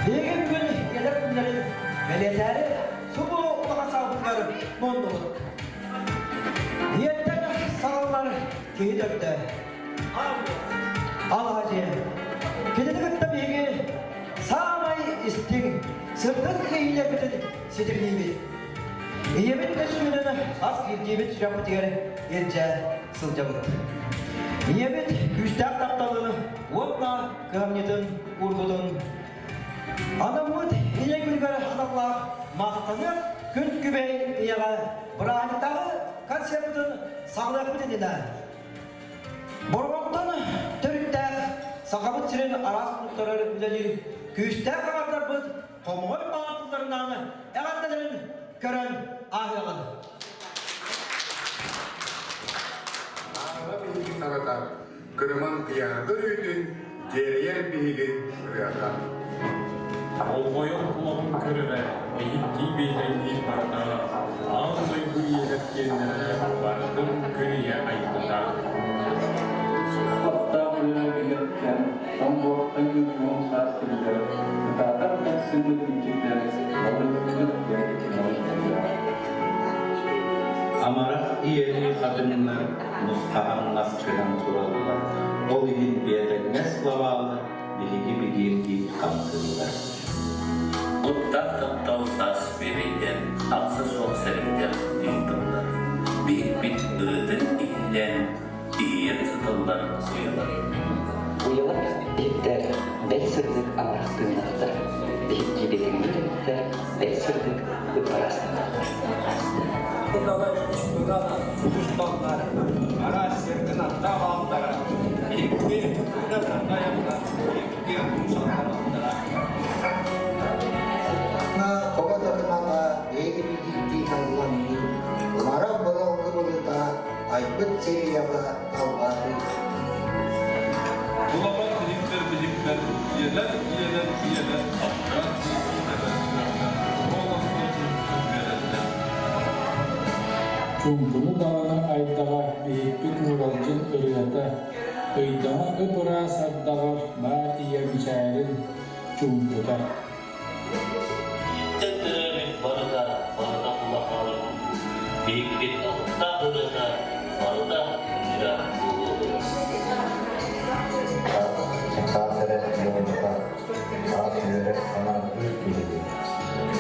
Биһиги бүгүн кэлэр күннэрин бэлиэтээри субу улахан саалбытыгар муннубут. Ийэттэн саҕаланар киһи төрдө. Алаһа дьиэ. Кинини кытта биһиги саамай истиҥ, сырдык иһиилэрбитин ситимниибит. Ийэбит көстүүнэн хас биирдиибит сүрэхпитигэр илдьэ сылдьабыт. Ийэбит күүстээх тапталын уонна кыһамньытын уурбутун анаммыт ийэ күнүгэр аналлаах махтаныах күн күбэй ийэҕэ бырааһынньыктааҕы концерпытын саҕалыахпыт иннинэ Борҕонтон төрүттээх Сахабыт сирин араас муннуктарыгар үлэлиир күүстээх аҥардарбыт хомоҕой баҕа тылларынан эҕэрдэлэрин көрөн ааһыаҕын. Ааҕа биһиги санатар, кырыман кыйаардар үүтүн, дьиэрэйэр биһигин ырыата. Болҕойон олоҕун көрөрө, эһиттии биэтэҥниир барыта, аан дойду ийэлэр киэннэрэ барытын күн ийэ айбыта. Таптаах үлэлэр билэртэн, тоҥ-буортан үөрүүһүн саас сиригэр, кытаатар бэрсиммит илдьиттэр, балыктыыр Амарах ийэлии хатыҥнар нусхаһан наскыһан тураллар, ол иһин биэтэҥҥэ славалар биһиги бигиирдии хамсыыллар. Куттаах таптал саас биэбэйдэн ахса суох сэрэхтэх ыытыллар. Биһикпит ырыатын иһиллээн, иһийэн сыталлар уйалар. Уйалар биһиктэр бэл сырдык амарах тыыннаахтар, биһикки бэйэҥҥит эбиттэр бэл сырдык ыппараастаахтар. Тусталлар, араас сирдин аттаах аалтара, икки тайахтар, икки умсалланыктара. Хобо татымата биһиги талланыы, Марах былалгы былыта айбыт сирияҕа алҕаатыы. Тулабар биһиктэр биһиктэр, ийэлэр ийэлэр ийэлэр, аттара ийэлэр сүрэхтэр, олохтон үөрэллэр. Чуҥкуну даҕаны айдаҕа биһикпит Ууралдьын ырыата, ыйдаҥа ып-ыраас ардаҕар баар ийэ мичээрин чуумпута. Иттэн төрөөбүт барыта, барыта улахан, биһикпит алыптаах ырыата барыта ыра буолуоҕун. Саас эрэ дьоллота, саас үөрэр санааргыыр киһини,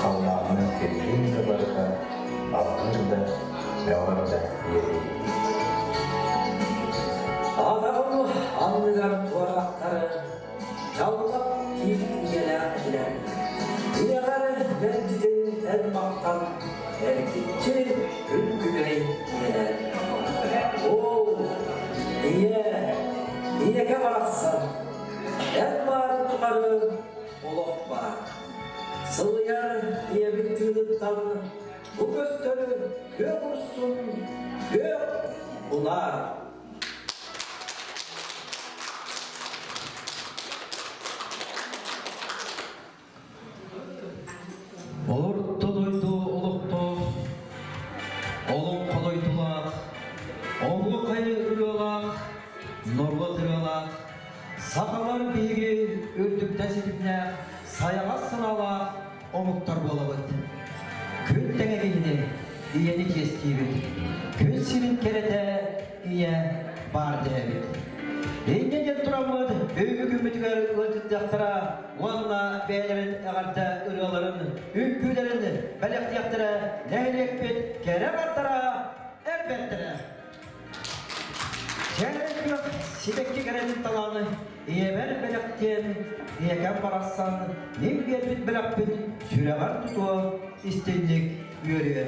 халлаанныын сирдиин да барыта, алгыыр да, мөҕөр да ийэлии. Атаҕым анныгар туораахтары Чаллах тиит ийэлээх этилэр. Ийэҕэр мэлдьитин эн махтан, эргиччи күн күбэй ийэлэр. Оо, ийэ, ийэкэ барахсан, эн баарын тухары олох баар. Сылыйар ийэбит тыыныттан бу көстөр күөх урсун, күөх унаар. Орто дойду олохтоох, олоҥхо дойдулаах, оһуохай ырыалаах, норуот ырыалаах, сахалар биһиги үрдүктэн ситимнээх, сайаҕас санаалаах омуктар буолабыт. Күн тэҥэ киһини ийэни чиэстиибит. Күн сирин кэрэтэ ийэ баар дэһэбит. Инньэ диэн тураммыт бүгүҥҥү күммүтүгэр ыалдьыттыахтара уонна бэйэлэрин эҕэрдэ ырыаларын, үҥкүүлэрин бэлэхтиэхтэрэ нэһилиэкпит кэрэ бардара эрбэттэрэ. Дьэ, күөх сибэкки кэрэтин талааны ийэбэр бэлэхтиэн, ийэкэм барахсан мин биэрбит бэлэхпин сүрэҕэр тутуо, истинник үөрүө.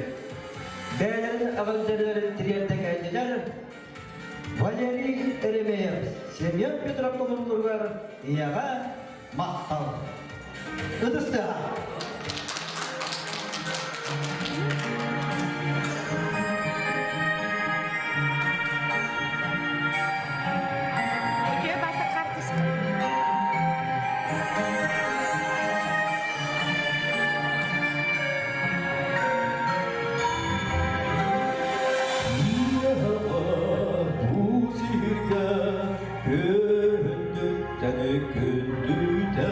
Бэйэлэрин эҕэрдэлэрин тириэрдэ кэллилэр Валерий Еремеев, Семен Петров толорууларыгар ийэҕэ махтал. Ытыс тыаһа. Үтүө баата хаартыска. Бу сиргэ күндүттэн күндүтэ.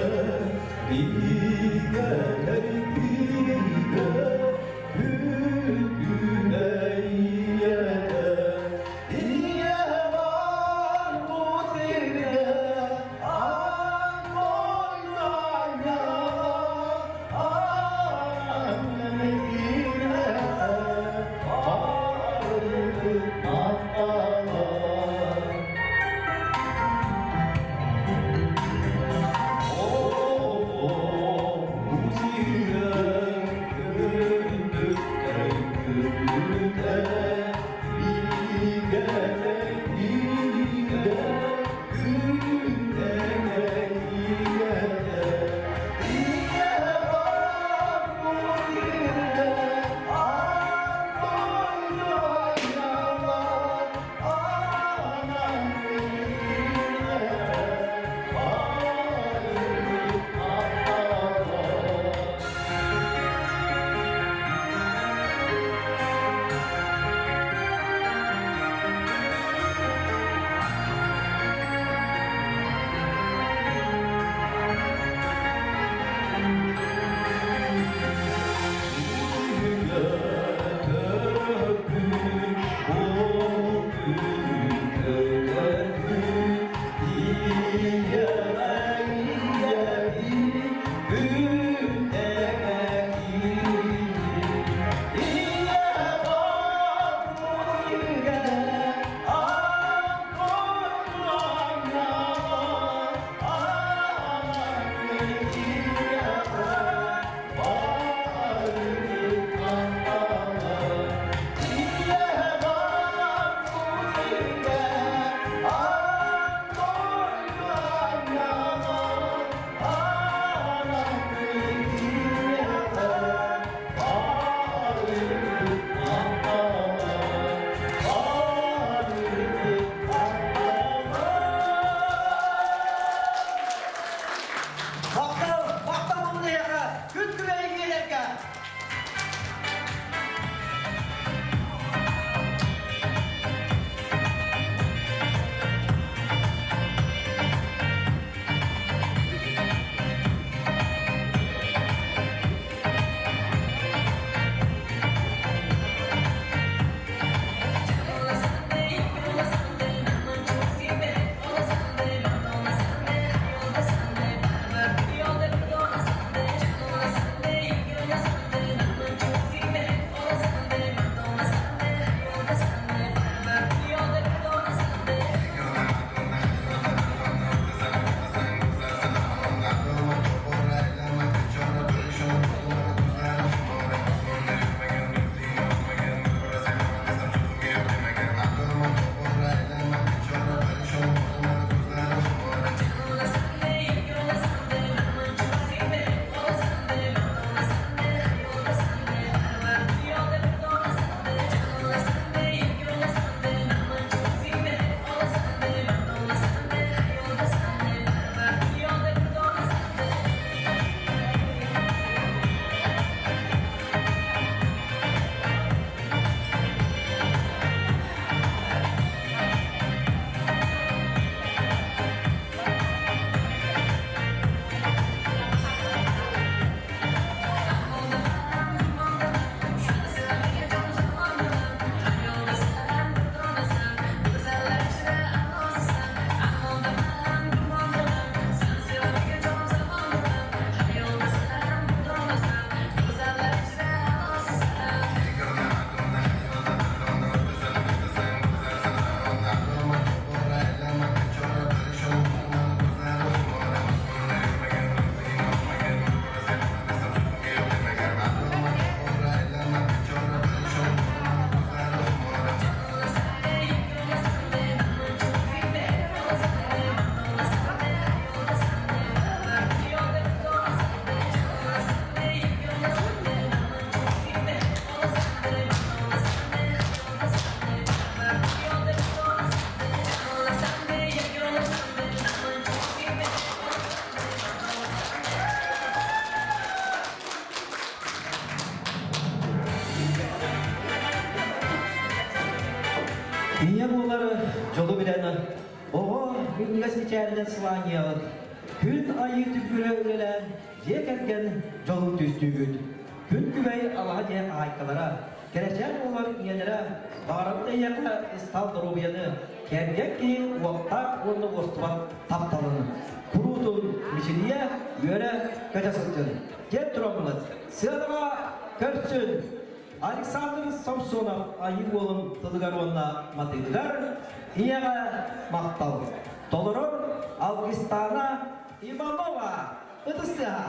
Махтал, махтал буолун эһиэхэ, күн күбэй ийэлэргэ! Ийэ буолар дьолу билэн, оҕо минньигэс мичээринэн сылаанньыйаҕыт. Күн айыы түбүгүрэ үлэлээн, дьиэ кэргэн дьолун түстүүгүт. Күн күбэй алаһа дьиэ хаһаайкалара, кэрэчээн уолар ийэлэрэ, баҕарабыт эйиэхэ ыстаал доруобуйаны, кэргэн киһи уохтаах уонна уостубат тапталын куруутун мичилийэ, үөрэ, көтө сылдьын. Диэн тураммыт, сыанаҕа көрсүн! Александр Самсонов Айыы Уолун тылыгар уонна матыыбыгар ийэҕэ махтал. Толорор Алгыстаана Иванова ытыс тыаһа.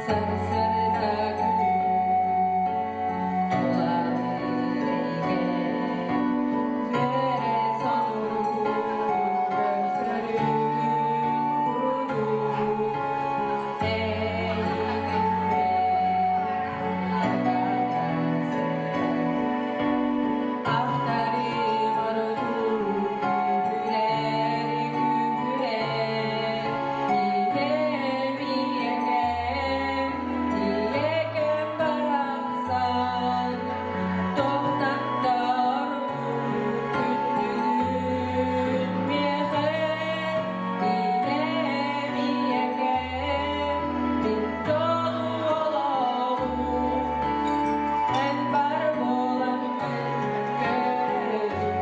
Сарсыарда күлүү тулалыыр эйгэ, үөрэ сонургуур көрсөрүгүн курдук, эйигин Эн бар буолан көрөбүн.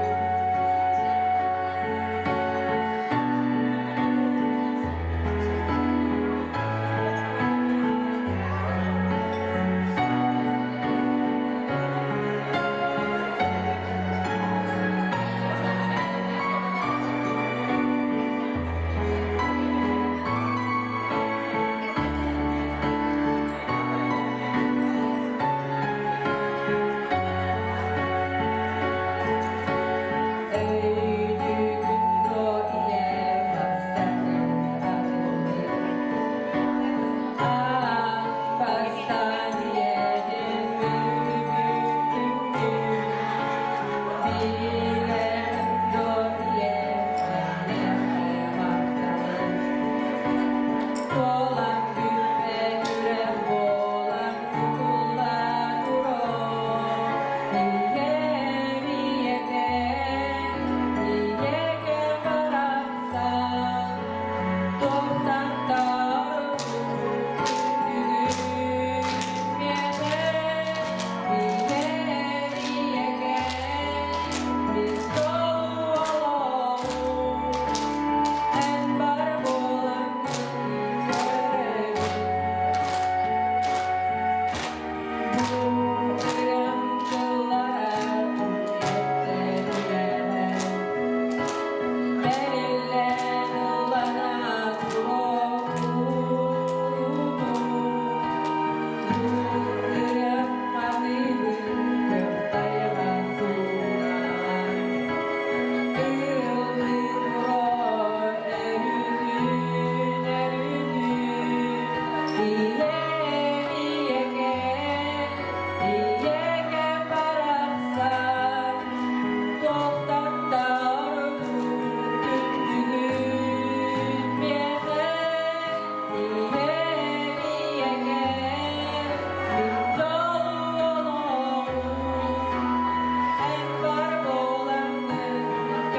Өйдүүгүн дуо ийэм бастакы атылыы Аан бастаан ийэбин үтүктүм Билэҕин дуо ийэм миэхэ махталын Туолан бүппэт үрэх буолан кутулла туруо Ийэм ийэкэм, ийэкэм барахсан Туохтан да ордук күндүгүн миэхэ Ийэм ийэкэм, мин толуу Эн бар буолан көрөбүн. Бу ырыам тыллара үйэттэн бэриллэн ыллана туруохтун. Бу ырыам матыыбын көх тайҕа суулаан Эн бар буолаҥҥын көрөбүн.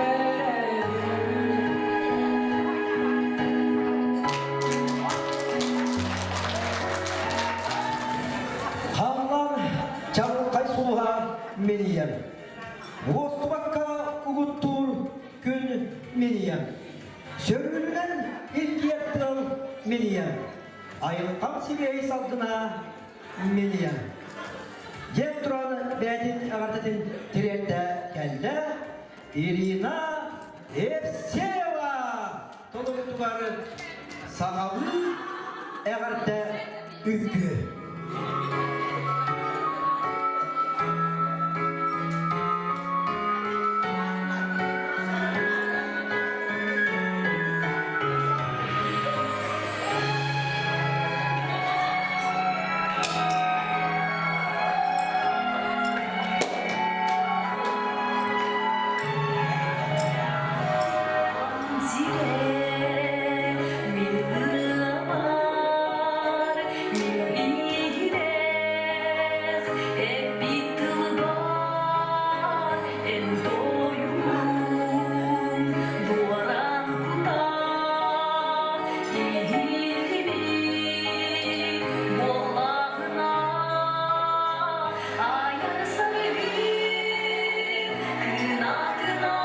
Халлаан чаҕылхай сулуһа мин ийэм. Уостубакка угуттуур күн мин ийэм. Сөрүүнүнэн илгийэр тыал мин ийэм. Айылҕам сибиэһэй салгына мин ийэм. Диэн туран бэйэтин эҕэрдэтин тириэрдэ кэллэ. кэллэ Ирина Евсеева толорутугар сахалыы эҕэрдэ үҥкүү. Мин ырыамар, мин биһирэх, эппит тылбар эн тойуҥ, дуоран кутар иһиллибит буоллаҕына, айар саргын кынатынан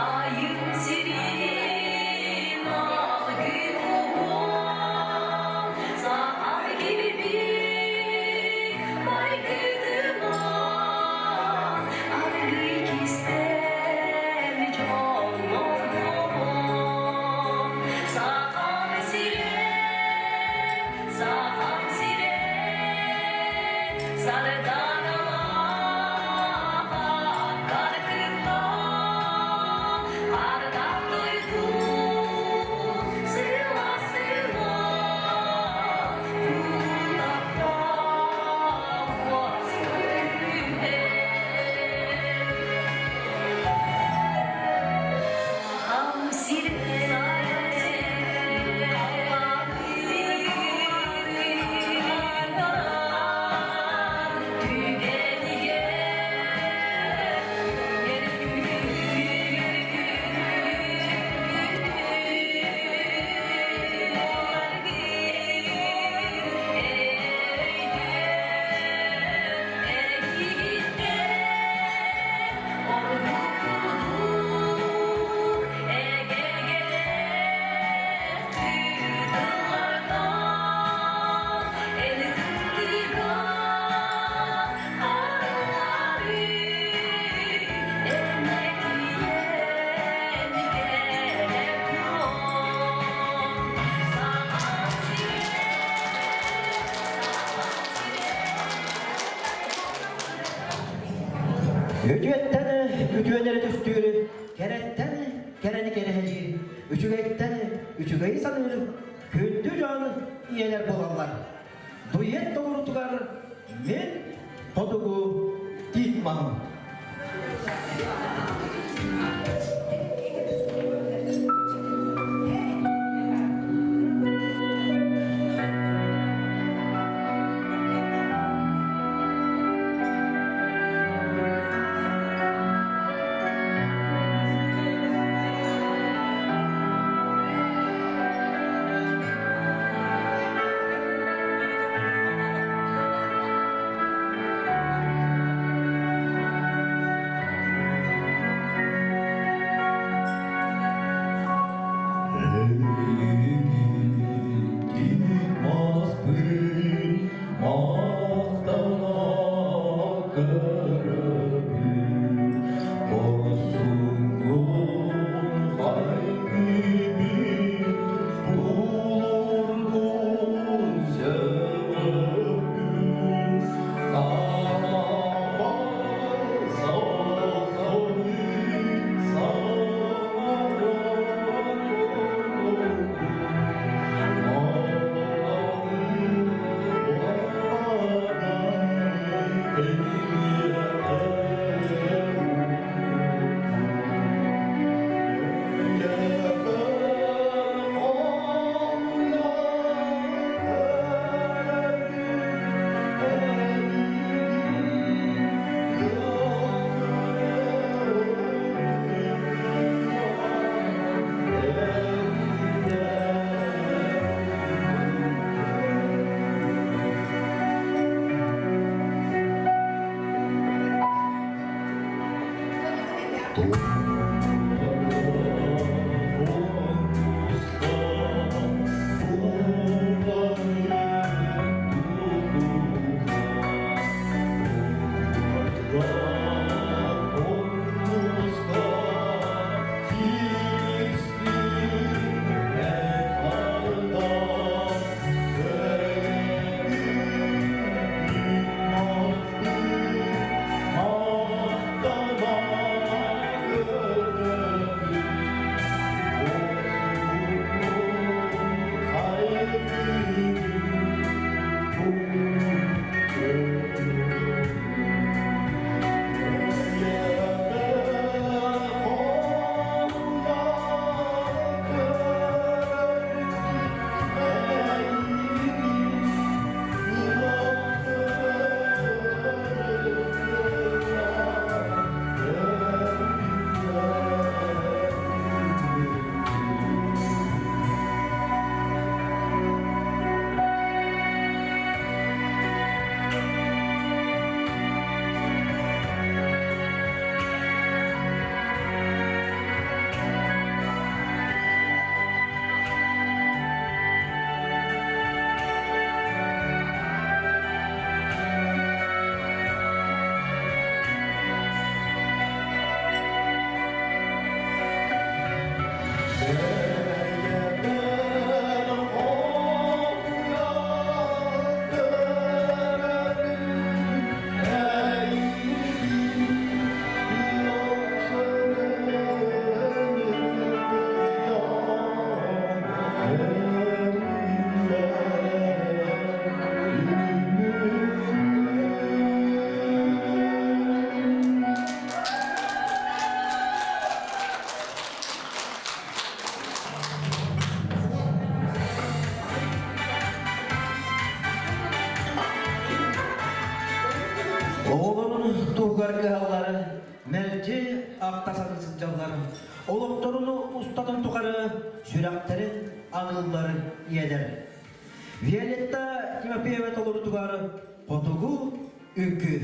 айым сирин алгы уһуон сахан килбик майгытынан аргый кистэл дьоллонуон сахам сирэ сахам сирэ сарданалаах каркыннаах ардах дойду сыла-сыла кутахтаах уоскуйа Сахам сирэ Ордук эгэлгэлээх тыытыллардан эн кыттыгар арыллары эмэкиэн кэлэ туруон Сахам сирэ, Сахам сирэ. Үтүөттэн үтүөнэри түстүүр, кэрэттэн кэрэни кэрэһэлиир, үчүгэйтэн үчүгэйи саныыр күндү дьон ийэлэр буолаллар. Дует толорутугар мин хотугу тиит маһым. туһугар кыһаллар, мэлдьи ахта саныы сылдьаллар, олохторун устатын тухары сүрэхтэрин аныыллар ийэлэр. Виолетта Тимофеева толорутугар Хотугу үҥкүү.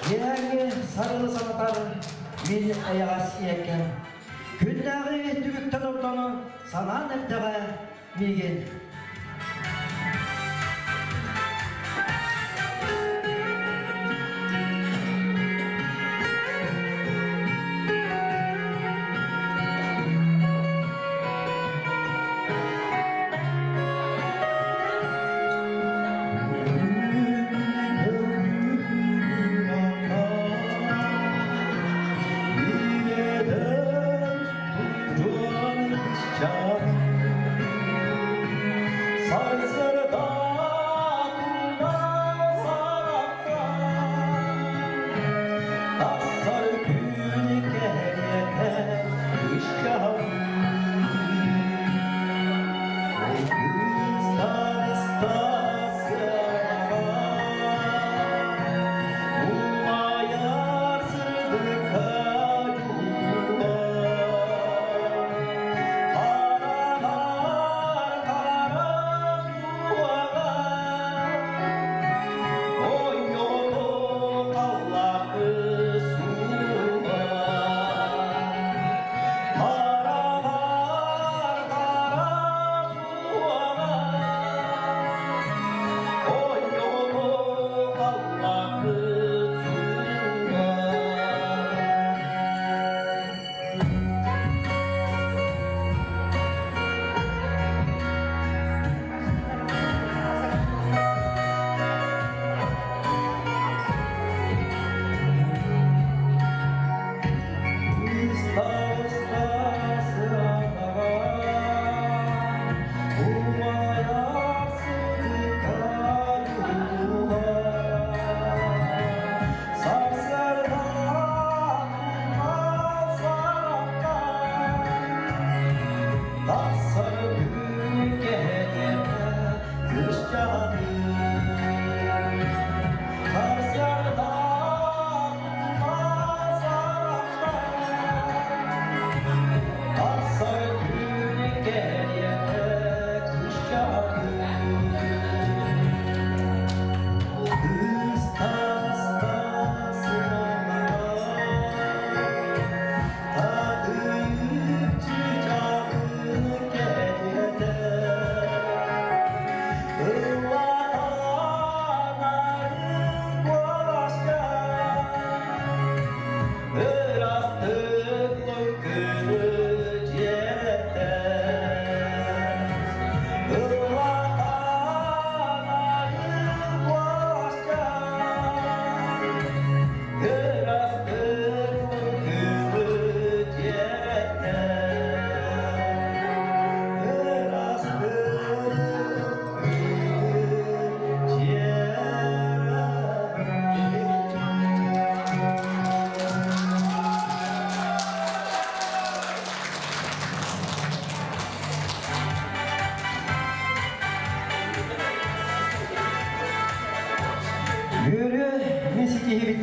Дьиэҥи сарылы санатар мин эйэҕэс ийэккэм. Күннээҕи түбүктэн ордону санаан эрдэҕэ миигин.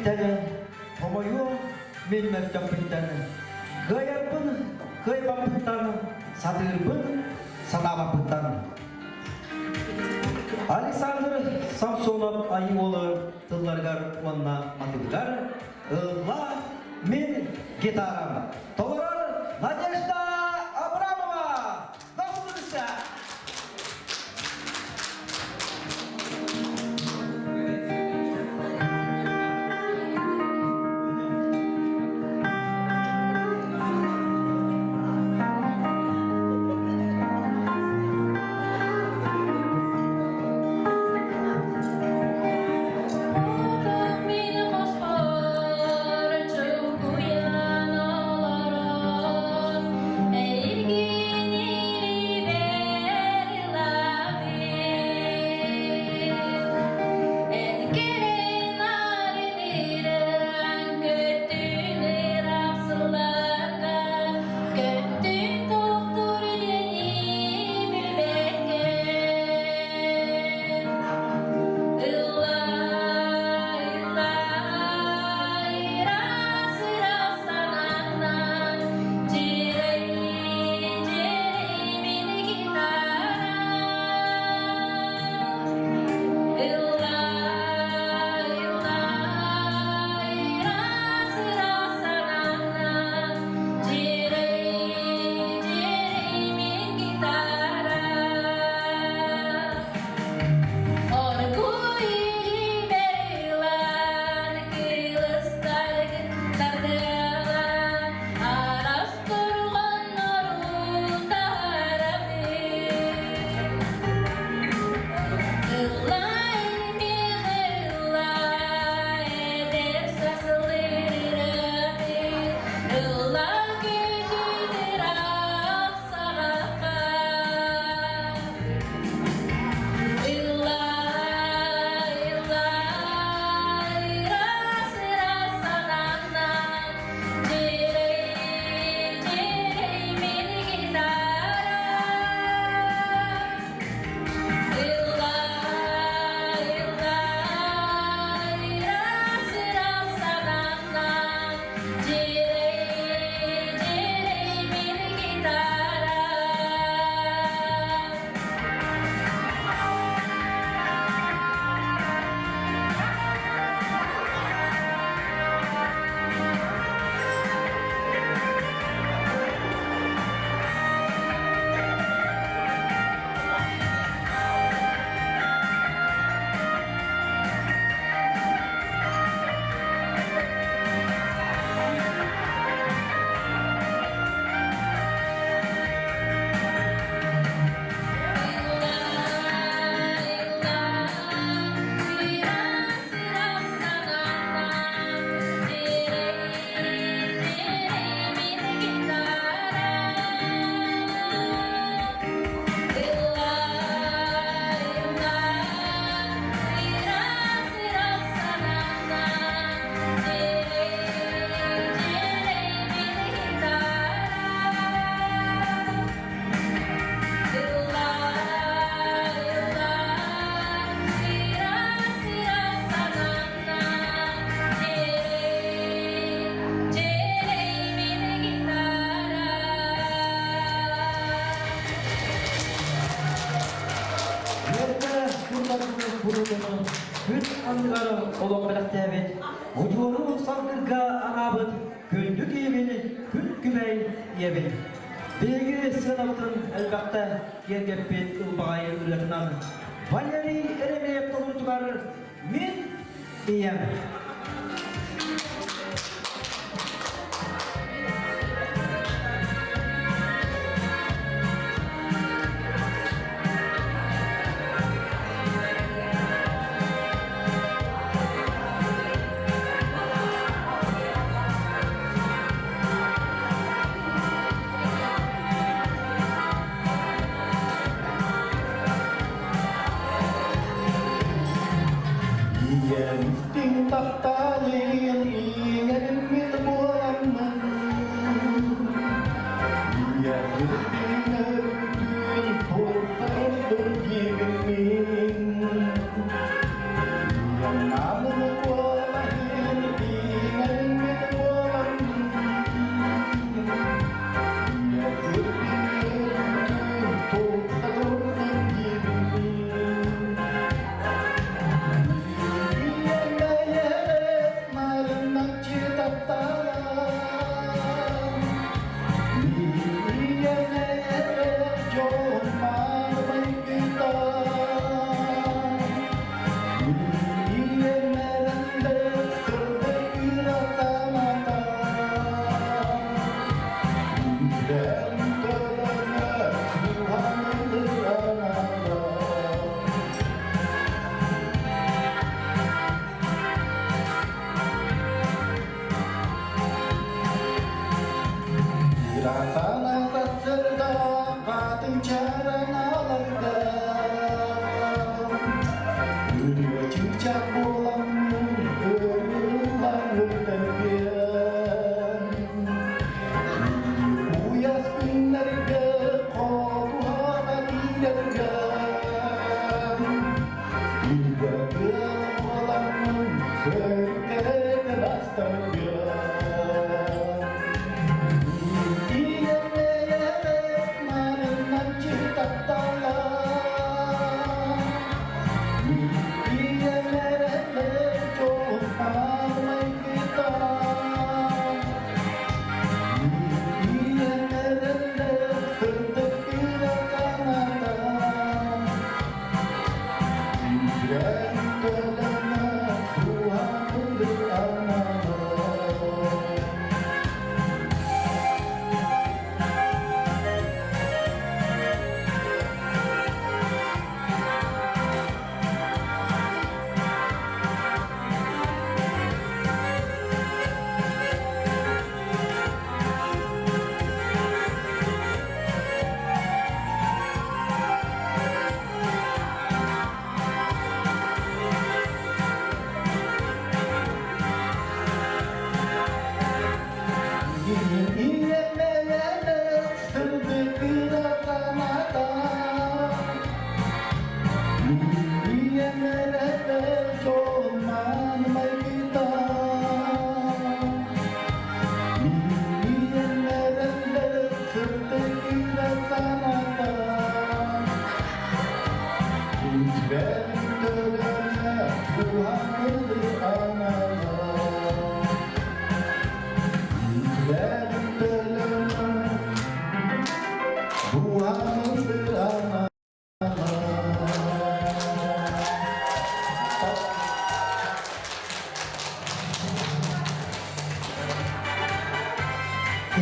үчүгэйбиттэн, хомойуом мин мөлтөхпүттэн, кыайарбын кыайбаппыттан, сатыырбын сатаабаппыттан. Александр Самсонов Айыы Уолу тылларыгар уонна матыгыгар Ылла мин гитарам толорор Надежда Абрамова! До Мин хоспор чуҥкуйан олорон эйигин илиибэр ылабын. Эн кэлэн арыйдыран көттүн ыраах сылларга, көттүн тохтуур диэни билбэккэ. Ыллаа, ыллаа, ыраас ыраас санаанан, дьиэрэй, дьиэрэй мин гитарам. Ыллаа, ыллаа, ыраас ыраас санаанан, дьиэрэй, дьиэрэй мин гитарам. Оргууй илиибэр кылыстаргын тардыалаан, араас турган таһарабын. Ыллаа миэхэ ыллаа, эдэр сасылыыратын, ыллаа күүтүүн ыраах саҕахха. Ыллаа, ыллаа, ыраас ыраас санаанан, дьиэрэй, дьиэрэй мин гитарам. Ыллаа, ыллаа, ыраас ыраас санаанан, дьиэрэй, дьиэрэй мин гитарам. Ыллаа, ыллаа, ыраас ыраас санаанан, дьиэрэй, дьиэрэй мин гитарам. Үөрдэ курдаттыы курутуну күн анныгар олох бэлэхтээбит, удьуору салгырга анаабыт күндү киһибин, күн күбэй ийэбин. Биһиги сыанабытын элбэхтэ киэргэппит ылбаҕай ырыатынан Валерий Еремеев толорутугар Мин ийэм. Ийэм тапталын иҥэриммит буоламмын, Ийэбитин өрүтүн тупсарбын диибин. Ийэм намын куолаһын Ырасана сарсырда хатын чараналарга Үрүө чыычаах буоламмын ырыллан ыртарбын Куйаас күннэргэ хотуһаҕа киирэргэ Илгэ тыал буоламмын сөрүккэтэн астаргын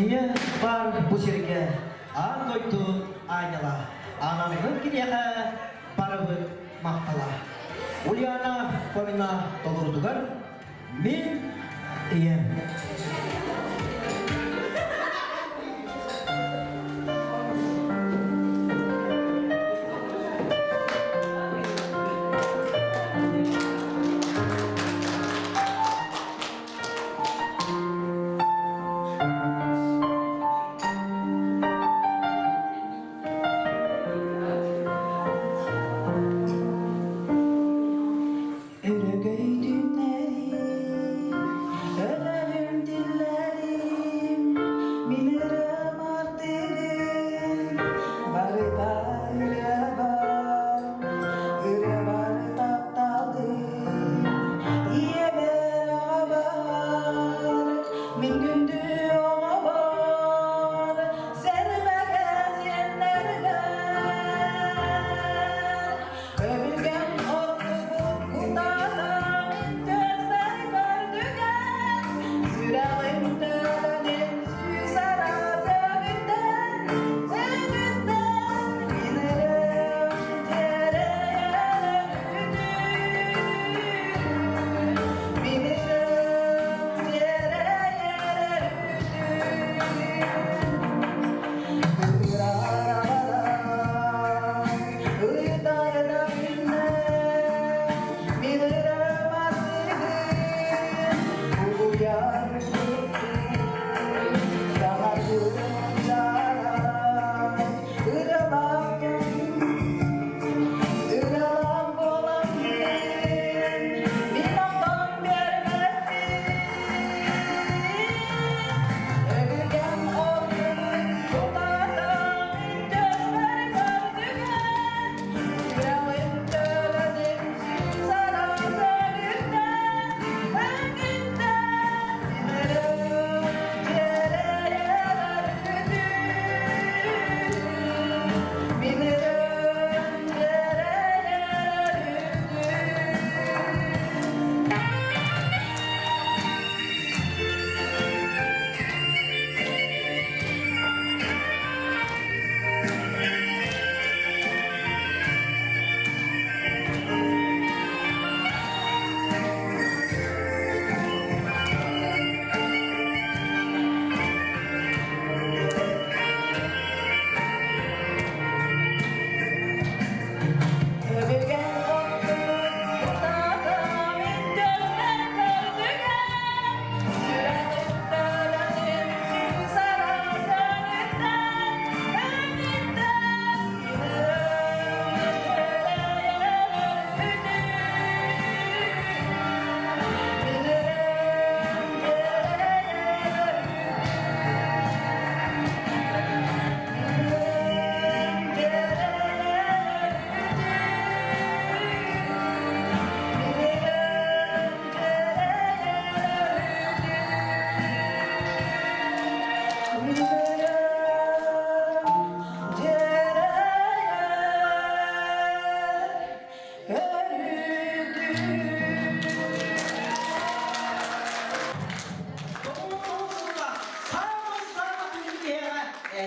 Ийэ бар бу сиргэ аан дойду аанньала, анаммыт киниэхэ барыбыт махтала. Ульяна Фомина толорутугар мин ийэм. Өрөгөйдүннэри өлөрүм.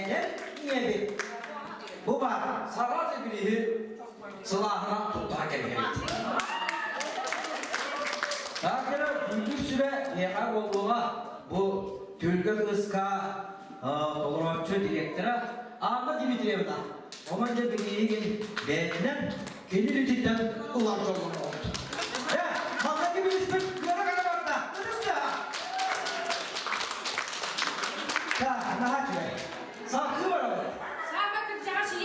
Эдэр ийэбит бу баар саҕа билиһи сылааһынан туттаха кэлиһэбит. Таакера дьүүллүүр сүбэ миэхэ буолуоҕа бу түһүлгэ кыыска толорооччу директора Анна Дмитриевна. Онон дьэ билигин бэйэтинэн кини илиититтэн ылар дьоллонобут. Дьэ, маҥнайгы билиспит үөрэ кэлэ барда. Ытыста! Так, наһаа үчүгэй. Салгыы барабыт.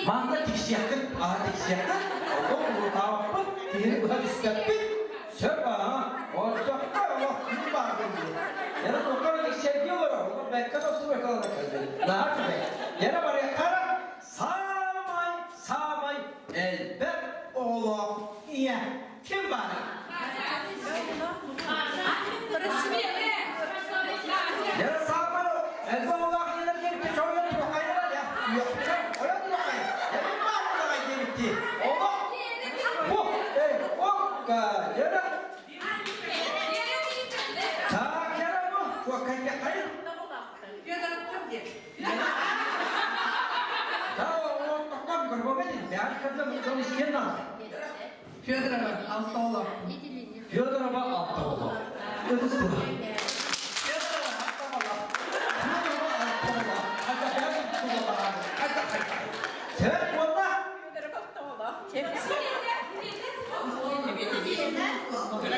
Манна тиксиэххит, аһа тиксиэххит, оттон урутаабаппыт, киһини быһа түспэппит, сөп аһа, оччохто олох күн баарын дии. Яна тоттор тиксэргэ олорор, бэккэ тостубай калана кэлбит. Наһаа үчүгэй. Яна барыахха эрэ, саамай, саамай элбэх оҕолоох ийэ ким баарый? Яна саамай элбэх оҕолоох ийэлэр диэбитти чоойон туоххайдара дьэ, үөхтэрэ, ойон туоххай, эбин баар буолаҕай диэбитти. Олох бу, эй, окка, яна Так, яна бу, туоххайдаххай? Федорова Алтоолов. Федорова Алтоолов. Ытыстыла. Федорова Алтоолов. Федорова Алтоолов. Сөп буолла? Федорова Алтоолов.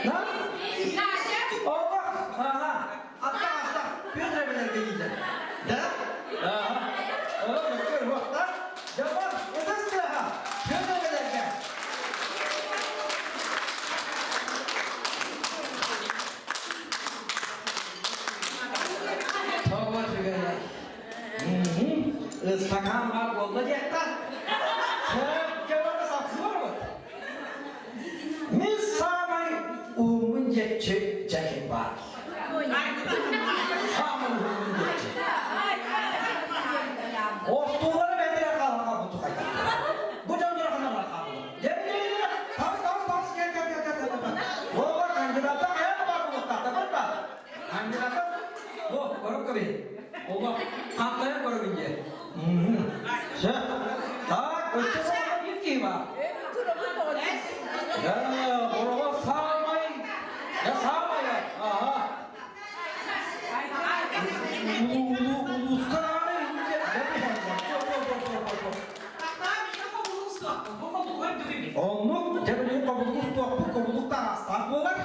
На? Оба. Ага. Атта, атта. Петр билерге дииллэр. Да? Ага. Ону мөккөр уохта. Дьабар, ытыс тыаһа. Петр билерге. Тоҕо сүгэрэ. Ыстакаан баар буолла диэххэ. Сөпкө бары сапсыбарбыт. Мин саамай уһуммун диэччи дьэкин баар. Саамай уһуммун диэччи. Остуоллары бэдэрэ хаалан хаалбыт тухайда. Бу дьон дьараханар хаалла. Дьэ, тас, тас, тас, кел, кел, кел, кел, кел. Оҕо кандидаттан хайа да баар буолуохтаах, да Кандидаттан, бу, көрүп кэбиһин. Оҕо хантайан көрөбүн диye. Все. Так, өссө саҕана биир киһи баар. Я, бороҕо саамай, я саамай, ага. Улууска даҕаны Оннук, дьэ билигин хобулугу устуохпут, хобулук да араастаах буолар.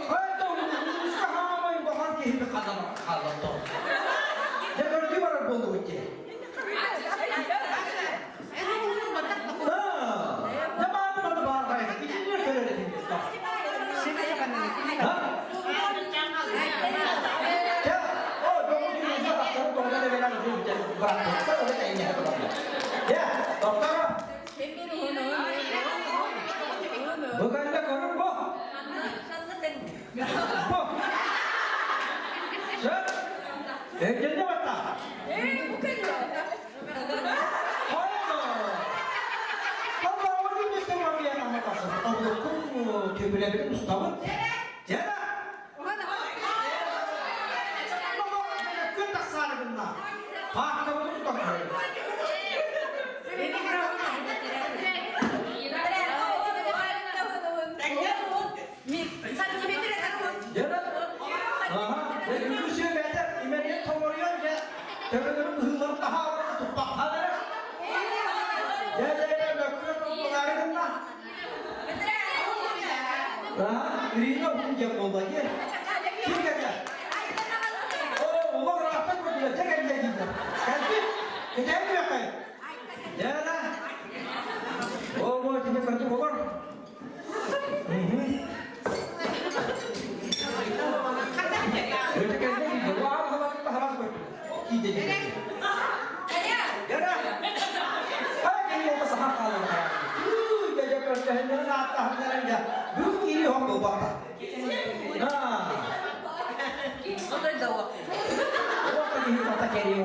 Хайда улууска хаамай улахан киһини хатанар хааллар Дьэ көрдүү барар буоллубут дии. Дьэ баары бары баар хайа итиннэ көрөр этим. Чэ, о, доҕор дьүрүлгэ тахсарын тоҕо да бэлэн бырахпыттар, ол эйнэһэ тураллар. Дьэ, доктора, Бу кэннэ көрүҥ бу. Бу. Сөп. Өйдөннө батта. Төбөлөбүтүн устабыт. Дьэ Күн тахсаары гынна. Пааккабытын тутан көрөбүт. Үгүсүө бэйэтэ имэрийэн тоҥоруйан дьэ төбөлөрүн быһыыларын таһааран туппахтаан эрэ. Дьэ дьэ дьэ мөккүөр буолаары гынна. Ирина уһун диэн буолла дии. Ким кэллэ? Оо, олох ыраахтан көрдүлэр, дьэ кэллэ дииллэр. Кэлбит, кэтээн күөххэй. Дьэ да. Оо, бу итини көрдүк олор. Өтө кэллэ дииллэр. Уаал халатта харас көрдүк. Киидэ дииллэр. Дьэ саха хаалан дьэ көрдөһөннөрүн ааттаһаннарын дьэ бүгүн киири хоҥ буолбакка. Уопта киһи хата кэриэ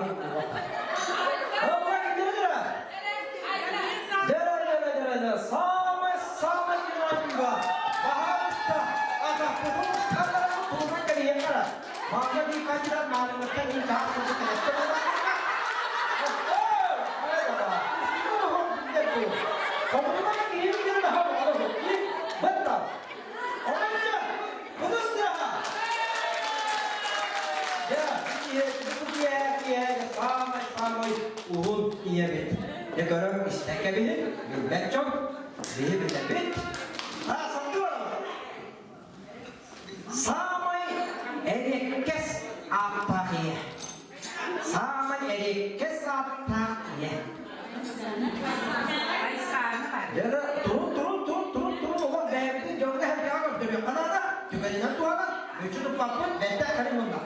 Самый самый динамика. Баһаалыста атахпытын усталларын туһунан кэлиэххэ. Манна биир кандидат маарыҥҥыттан биир чаас курдук кэлэттэ буолла. уһун ийэбит. Дьэ көрөн истэн кэбиһин, билбэт дьон, биһи билэбит. Аа, салгыы барабыт. Саамай эриэккэс ааттаах ийэ. Саамай эриэккэс ааттаах ийэ. Дьэ, турун, турун, турун, турун, турун, олох бэйэбитин дьоҥҥо сэргэҕэ көрдөрүөххэ наада. Түгэнинэн туһанан, мүччү туппаппыт, бэттэх кэлин мунна.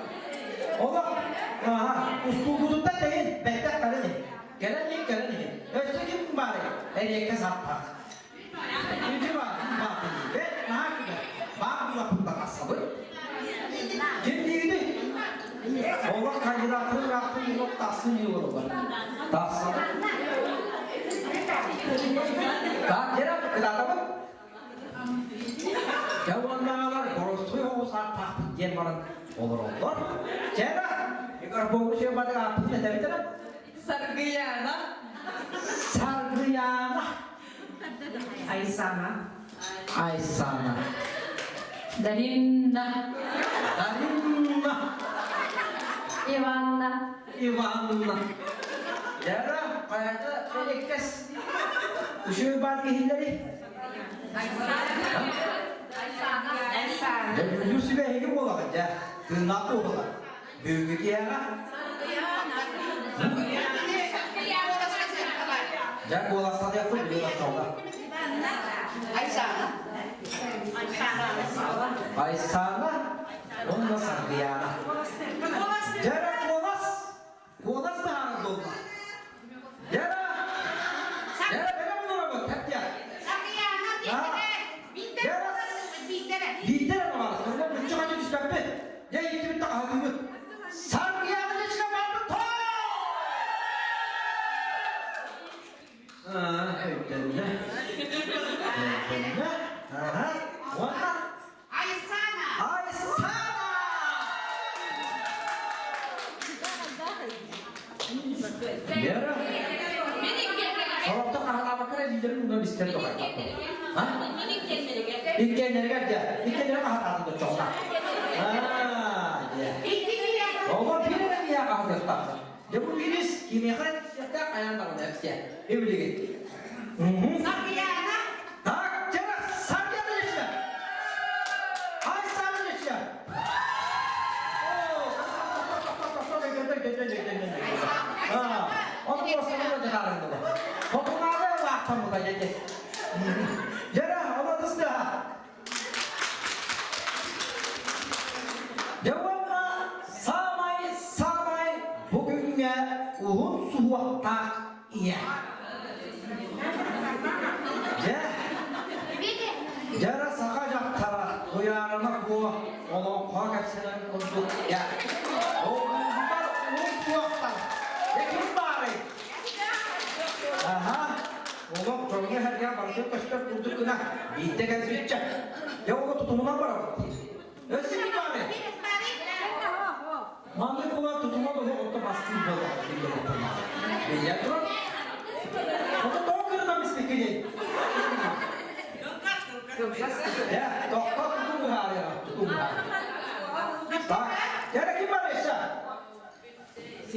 Олох, аха, устуулгутуттан тэйин, бэттэх кэлин иһин. Кэлэн иһин, кэлэн иһин. Өссө ким баарый? Эриэккэс ааттаах. Ити баар, баар бэт наһаа үчүгэй. Баар буолаппыт тахсабыт. Ким диигитий? Олох кандидаттарын ыраахтан уот тахсын дии олороллор. Тахсабыт. Так, дьэ, кытаатабыт. Дьэ уоннааҕылар боростуой оҕус ааттаахпыт диэн баран олороллор. Чэ да, микрофоҥҥа сиэн бары ааппытын этэбит эрэ. Саргыяна. Саргыяна. Айсана. Айсана. Даринна. Даринна. Иванна. Иванна. Яра, хайата элеккес. Үшөө бар киһилери. Айсана. Дьэ, бүгүн сүбэ эһиги буолаҕыт, дьэ. Тыыннаах буолалар. Бүгүҥҥү киэһэҕэ Дьэ, куоластатыахпыт билигин оччоҕуна. Айсана. Айсана уонна Саргыяна. Дьэ эрэ куолас, куолас баһаарар буолла. Дьэ эрэ, дьэ эрэ бэлэм олоробут, хэптиэ. Биирдэ эрэ баҕарас, онно мүччү-хаччы түспэппит. Дьэ, иитибит да хаһытыыбыт. Саргыяна личка барбыт Аа, өйдөннө. Өйдөннө. Аха. Уонна Айсана! Айсана! Вера, Сорохтор хаһалаабакка эрэ илиилэрин уунан истэн тоҕойбоппун. А? Иккиэннэригэр дьэ, иккиэннэрэ хаһатаатын доччоҕуна. Аа, дьэ. Оҕо биир эрэ киһиэхэ хаһатыахтаахтар. Дьэ бу биирис кимиэхэ эрэ тиийиэхтээх хайаан даҕаны эптиэ. Ибилигин. Саргыяна! Так, дьэ, Саргыяна лично! Айсана лично! Саамай-саамай бу күҥҥэ уһун суһуохтаах ийэ. Дьэ, дьэ эрэ саха дьахтара Туйаарыма Куо олоҥхо кэпсэнэр курдук дьэ. Олуһугар уһун суохтар. Дьэ ким баарый? Аха, олох дьоҥҥо сэргэ барытын көстөр курдук гына биирдэ кэлбиччэ. Дьэ ону тутумунан барабыт дии. Өссө ким баарый? Маннык була тутума быһа отто бастыыр буоллаҕа биллэр Биллэн турар. Ото тоҕо кырынан биспиккиний? Дьэ, тохтоо тутум быһаарыаҕа, тутум быһаарыаҕа. Так, дьэ ким бар өссө?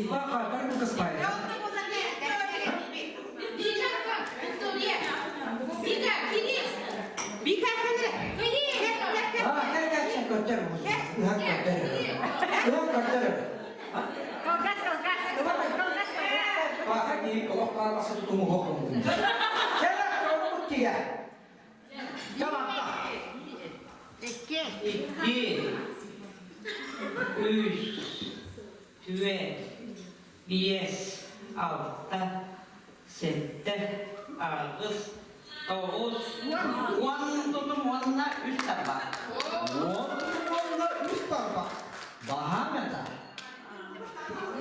Баха, бары кыспай. А, кэл, кэл, кэл, көрдөр. Ыһан көрдөр. Ыһан көрдөр. Баха киһи олох хаалбасы тутумуһу хомутун. Кэл, ону киһи. Каланта. Икки, үс, түөрт, биэс, алта, сэттэ, аҕыс, тоҕус, уон тутум уонна үс тарбах. Уон тутум уонна үс тарбах. Баһаам это.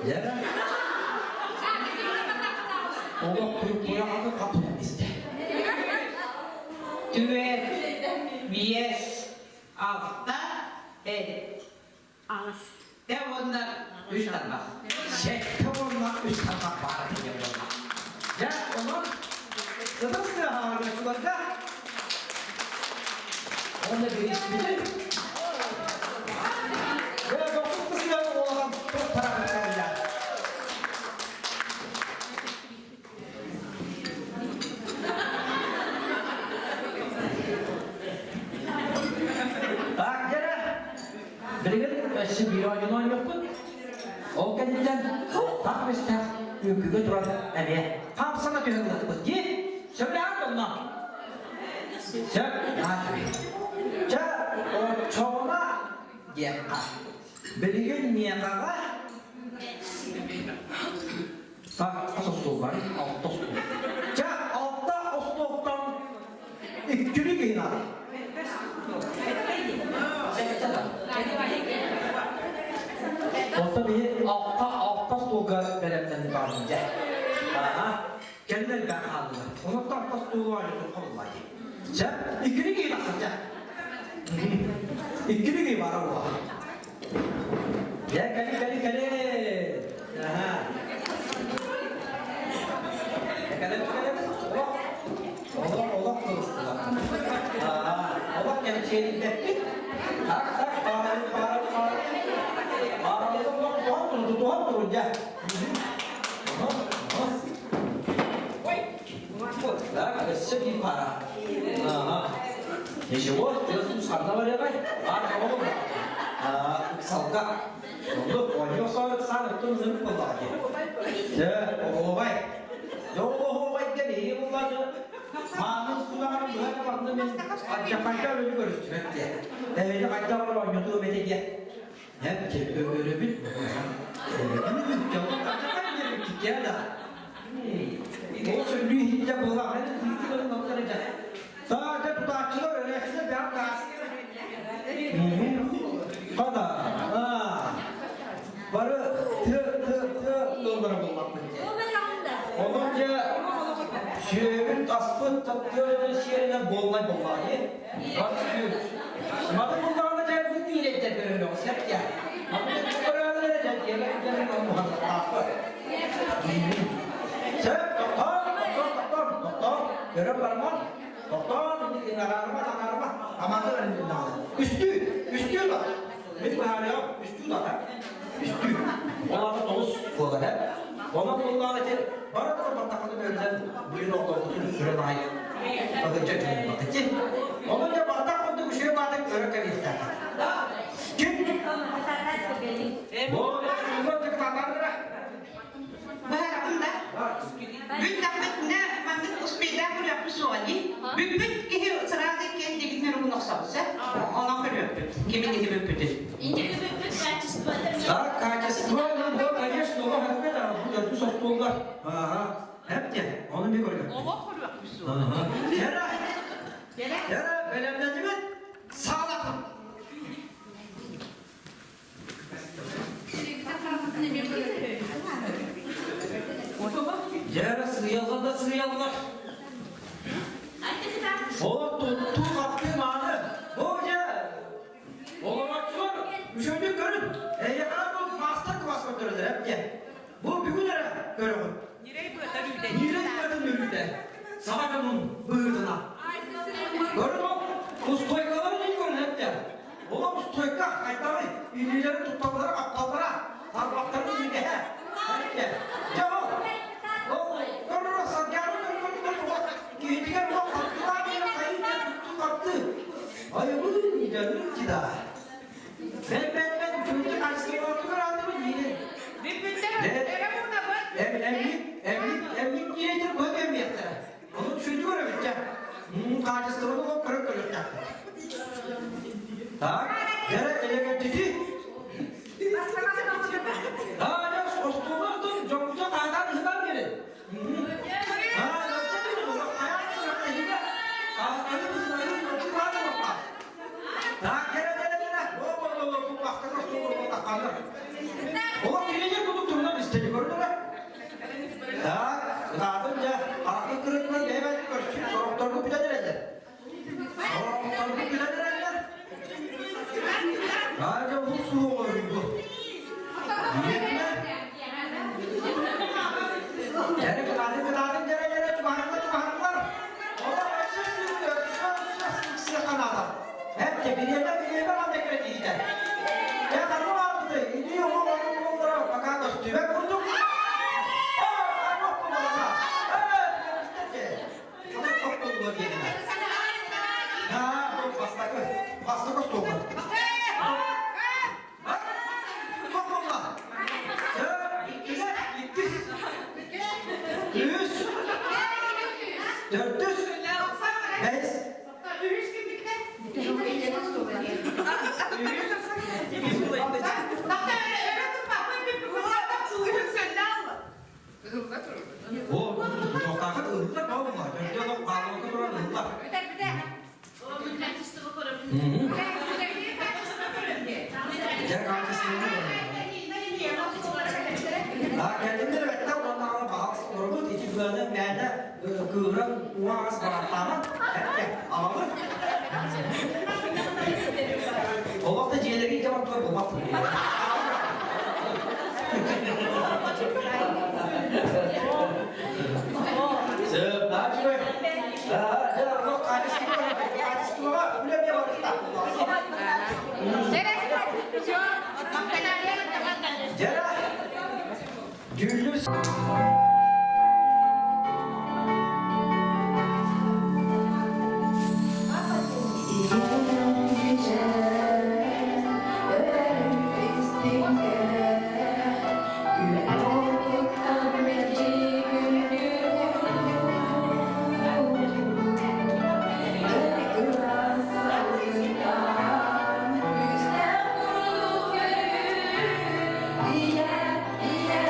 Лера. Олох куйаҕаты хапытан истэ. Түөрт, биэс, алта, эт. Аҕыс. Тэ уонна үс тарбах. Сэттэ уонна үс тарбах баара диэн буолла. Дьэ, онон ытыс тыаһаҕаргаччыларга уонна бирииспитин Дьэ, дохсун кысыйан уолан туох тарабыттарыйа. үҥкүүгэ туран эмиэ хамсана түһэн ылыахпыт дии. Сөбүлэһэр онно? Сөп, наадый. Чэ, оччоҕуна диэххэ. Билигин миэхэҕэ Так, хас остуол бар? Алта остуол. Чэ, алта остуолтан иккини киһи наада. Онтон биһи алта алта остуолга бэлэмнэнни баҕарбын дьэ. Аха. Кэлин элбэх хааллылар. Онон алта остуолу оонньотуохха буолла дии. Чэ, иккини киһи тахсар дьэ. Иккини киһи бара буолла. Дьэ, кэлин, кэлин, кэлин. Аха. Кэлин, кэлин. Олох, олох, олох кылыстылар. Аа, олох кэмчиэрийдэппит. Так, так, баарабыт, баарабыт, баарабыт. Баарабыт, олох туһан турун, тутуһан турун, дьэ. Так, өссө биир пара. Ага. Ничего, тыас ханна барыаҕай? Баар оҕолор. Ыксалга. Оннук оонньуу охсоор ыксаан оттон ынырык буоллаҕа дии. Дьэ, оһуобай. Дьэ, ол оһуобайга биһиги буллааны маанын судаҕарын быһа да барда мин алдьархайга өлөнү көрүстүбэт диэ. Эһиги хайдах эрэ оонньотуом этэ диэ. Эп өлөбүт. Өлөбүт. Дьонун алдьархай диэбиккит дии да. Ол сөбүлүү иһиттэ буоллаҕына Таата тутааччылар өлөөччүлэр бэҕэ таас. Хата, бары тыа тыа тыа ыаллара буоллахпыт дии. Онон дьэ сүөбүт аспыт тыа дьоно сиэринэн буоллай буоллаҕа дии. Маны буллаҕына дьэ бу киирэрдэр көрөлөҕө сөп дьэ. Маны көрөөрү эрэ дьэ дьиэлэр муһаллаахпыт. Сөп, тохтоон, тохтоон, тохтоон, тохтоон, көрөн барыман, тохтоон, аҥаарыма, аҥаарыма, амаата бэриннэҕинэ. Үстүү, үстүү да. Мин быһаарыам, үстүү да, үстүү. Ол аата тоҕус буолар, ээ. Онон буоллаҕына ити бары да баттаххытын өрүнэн бүгүн оҕолоргутун үрэн аайы бакычча дьонун Онон дьэ баттах курдук үчүгэй баатык өрө кэбиэхтээххит. Ким? Бу Баһарабын да. Бүттэхпитинэ маннык успейдаах көрүөхпүт суоҕа дии. Бүппүт киһи сразу иккиэн дигитинэн угун охсобут сэ. Онон көрүөхпүт. Кимин ити бүппүтүн. Так, качество, ну, да, конечно, олох өппөт, бу төрдүс остуолга. Ага, эпте, оны мен көргөм. Олох көрүөхпүт суоҕа. Тера, тера, бэлэмнэнибит, саалатын. Дьэ, сыыйаллар да сыыйаллар. Ол туттуу хаптыы мааны. Бу дьэ, олорооччулар үчүгэйдик көрүн. Эйиэхэ бу маастар-кылаас көрдөрөллөр эп диэн. Бу бүгүн эрэ көрөҕүт. Ньирэй быата өрүүтэ. Ньирэй быатын өрүүтэ. Саха дьонун быһыытына. Көрүн ол, устуойкаларын иһин көрүн эп диэн. Олох устуойка хайдаҕый? Илиилэрин тутталлара, хапталлара, тарбахтарын иигэһэ. Дьэ ол, ол көрөрө саргыаны көрөр киһитигэр олох хаптылаа диэн хайыы диэн туттуу хаптыы. Айыбыы, дьаныыр кида. Мен мен мен үчүгүйдүк айсылаатыгар аатыбын диин. Эмник, эмник, эмник диэйтер быһа кэмиэхтэрэ. Ону үчүгүйдүк өрөбүттэ. Хаачыстыбаны олох көрө көрүөхтээхпит. Так, дьэ элегантити. Аа, дьэ, Төрдүс. Бэһис. О, тоқтақыт ылылар баула. Төрдө олох қалуға туран ылылар. Дьэ, качествоны А кэлиннэр бэтте уоннаҕына баҕас олоробут ити быаны мээнэ кыыран уаҕас бараттааман эппэ аҕабыт. Олох да дьиэлэрин дьэ бардылар булбат. Сөп, наачыбай. Дьэ, олох качество, качествоға үлэ бе барыста. Дьэ, дьүүллүүр Ийэ, ийэ,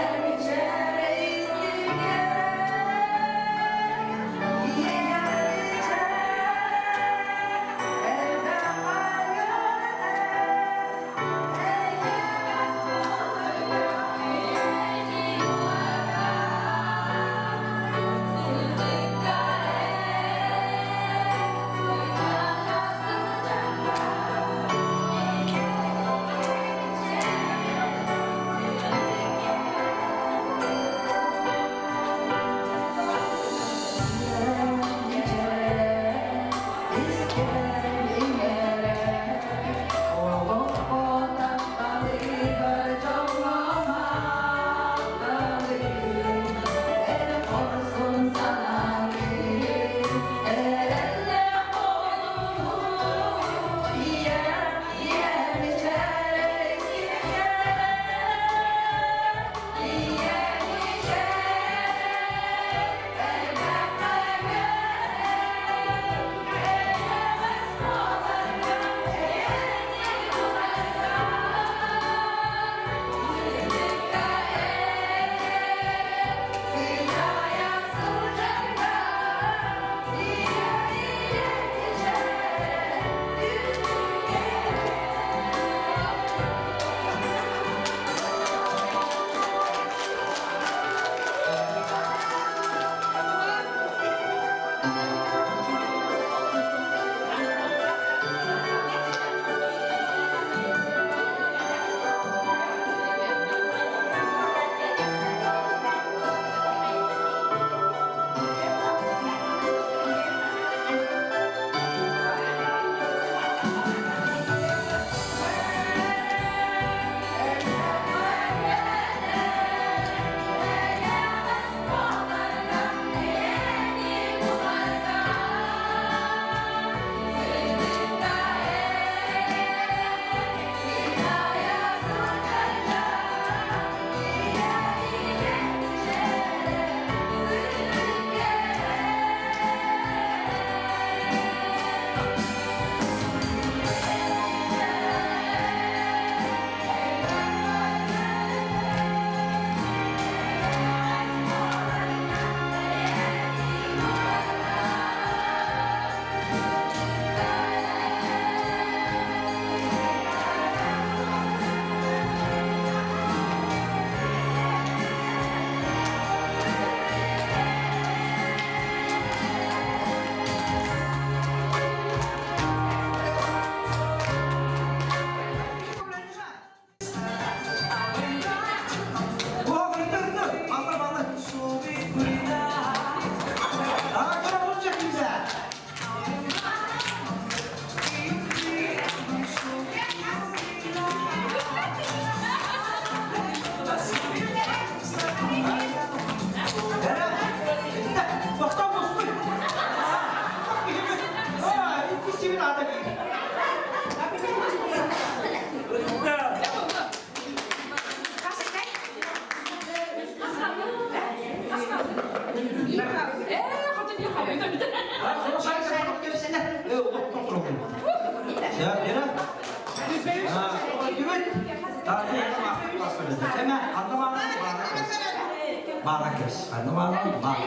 Баала кэс. Ханна баала? Баал.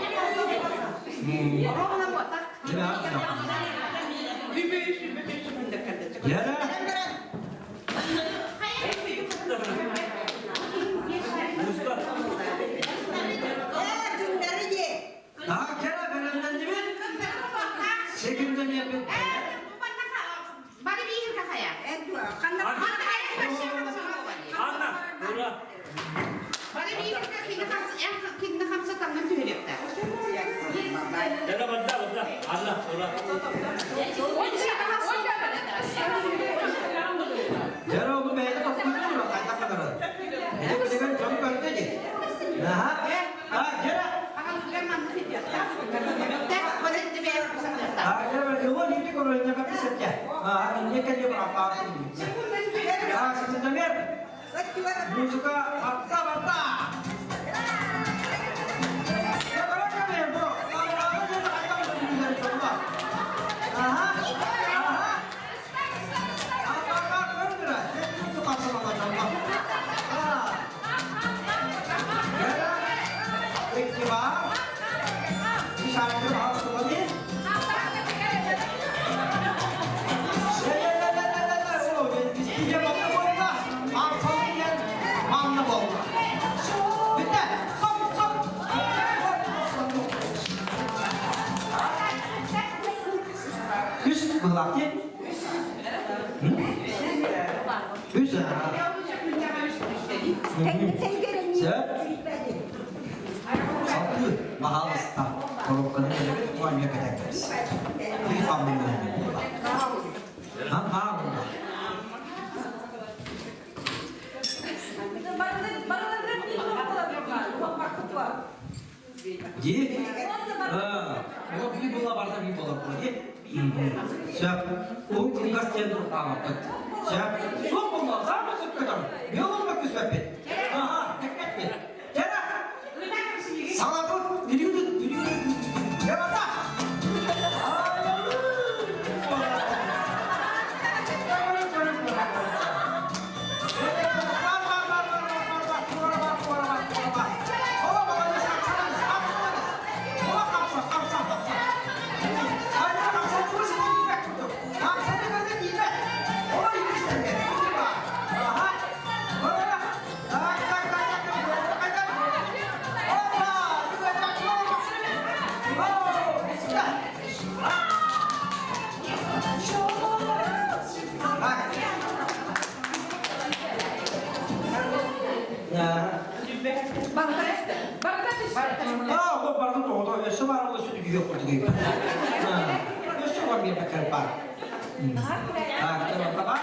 Яра. Daha kere belirlendimin. Sekimde mi yapın? Анна, ура! Жара банда, банда. Анна, ура! Жара onu beğeni topluyor. Kayda kadar. Hele bir de çok göründü ki. Aha. Ha, gene. Ha, gene ben yolu yürü koruyunca ben bir sette. Ha, ne kadar apa. Ha, sekundamir. Музыка атта барда. Үс былак ди. Үс. Сөп. Салты махалыста. Коробканы келебет, куа мия кетеккерс. Bir hamle Ha ha bunda. Ди? Ha, o bir була барда bir була була. Ди? Сөп. Ол кылгас диэн туртаамаппыт. Сөп. Суох буолла, саама сөп көтөр. Биолог күспэппит. Аха, кэккэппит. Жара. Салапыт, бүрүгүт, бүрүгүт. Жабата. Аа, бу бардын тоҕото, өссө баар ол өссө түгүйүөх курдук өйбүт. Өссө бар биир баккар бар. Аа, кытта бар.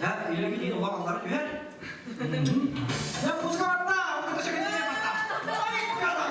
Да, илигин улаҕаллар түһэр. Я музыка барда, музыка секретарь барда. Ай, кара.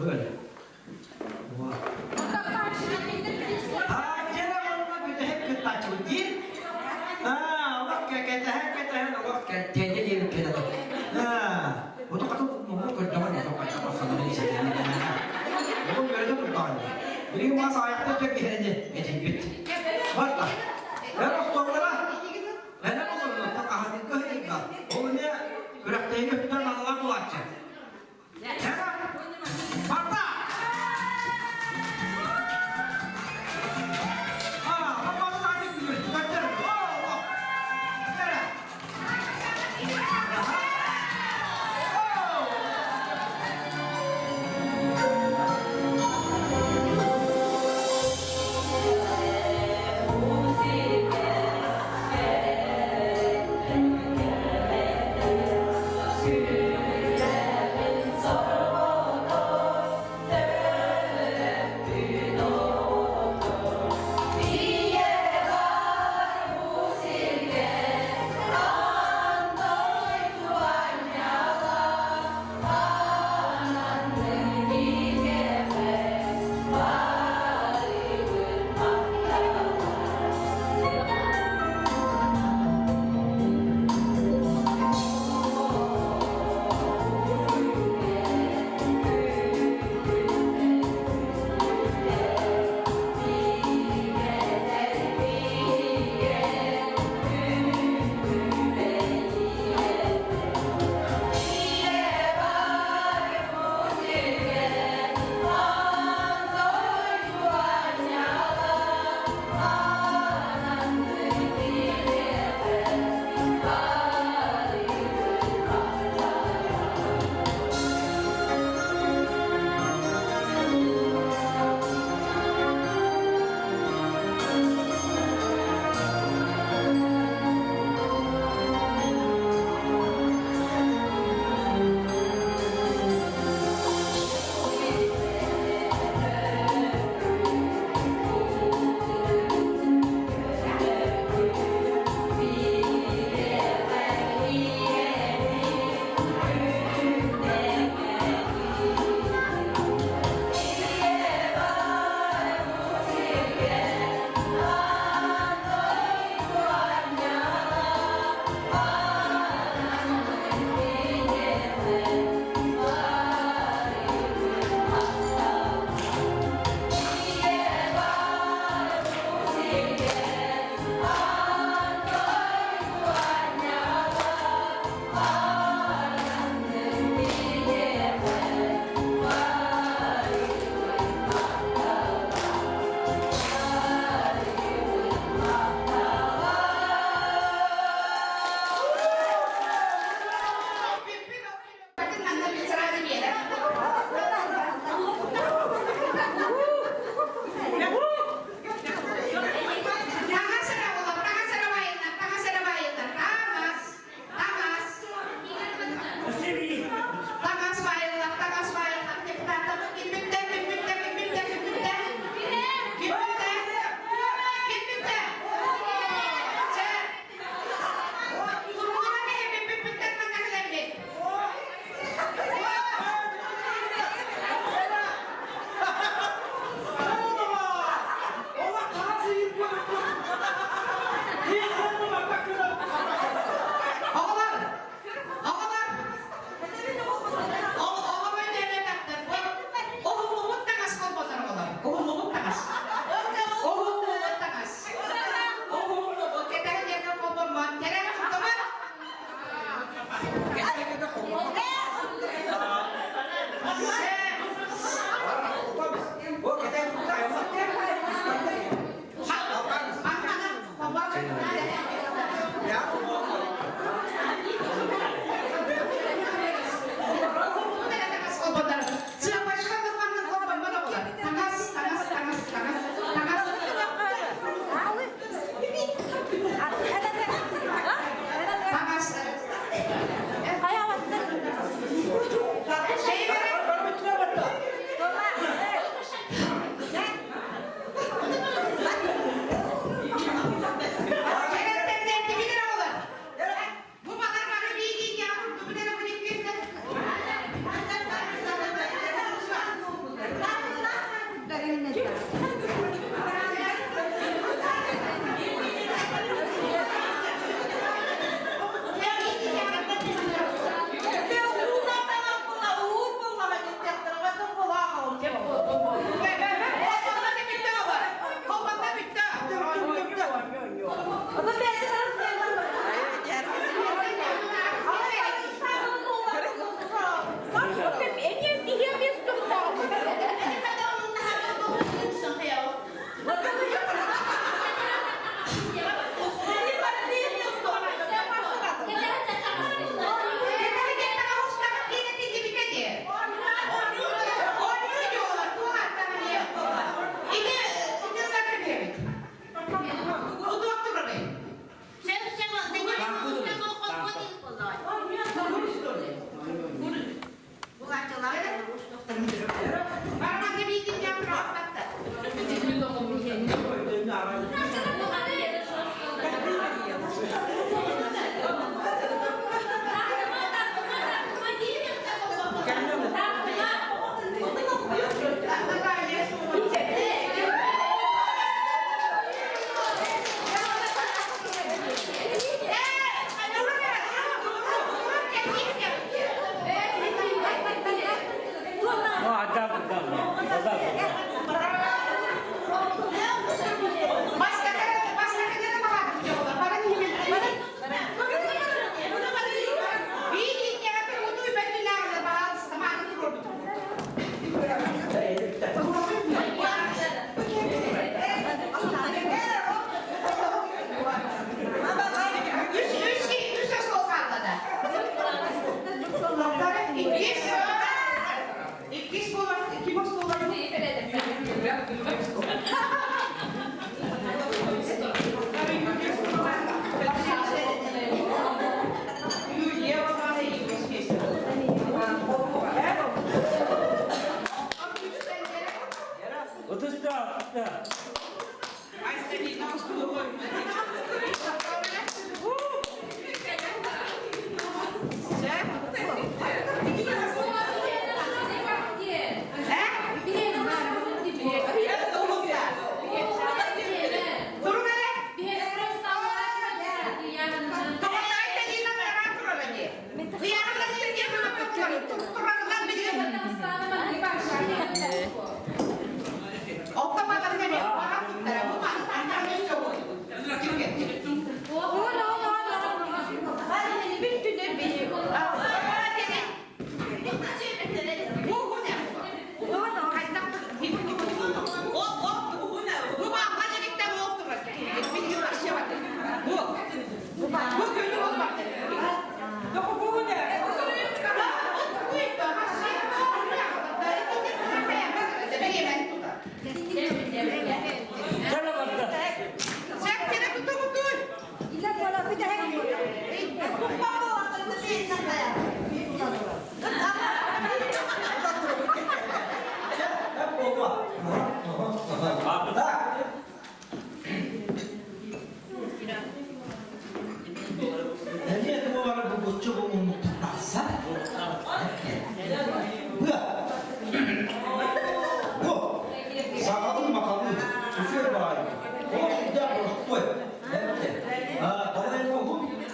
Бу Тааччыра уонна бүтэһик кыттааччыбыт диир. Аа, олох кэтэһэн кэтэһэн олох кэлтиэнэ диэбит кэлэ. Аа, оту хатыл муҥу көрдөҕөр муҥу хайдах сананан исэтэн. Ол үөрэтэ турдаҕын. Билигин мас аайахта кэргиһэни этийбит. Барда. Эр остуоллара Бэлэм олордо, хаһатыҥка ыһыйга. Ол эмиэ күрэхтэһиигэ өттүнэн аналлаах булааччы. Барда! Thank Барда, барда. Барда, барда. Иккис буолар, икки остуолар. Отузда, отузда. Чара барда. Так. Эмиэ бу бары булгуччу бу муннуктан тахсар. Быа. Бу. Сахалыы махалыы. Үчүгэй баҕайы. Олох сүрдээх боростуой. Эбитэ. Далайын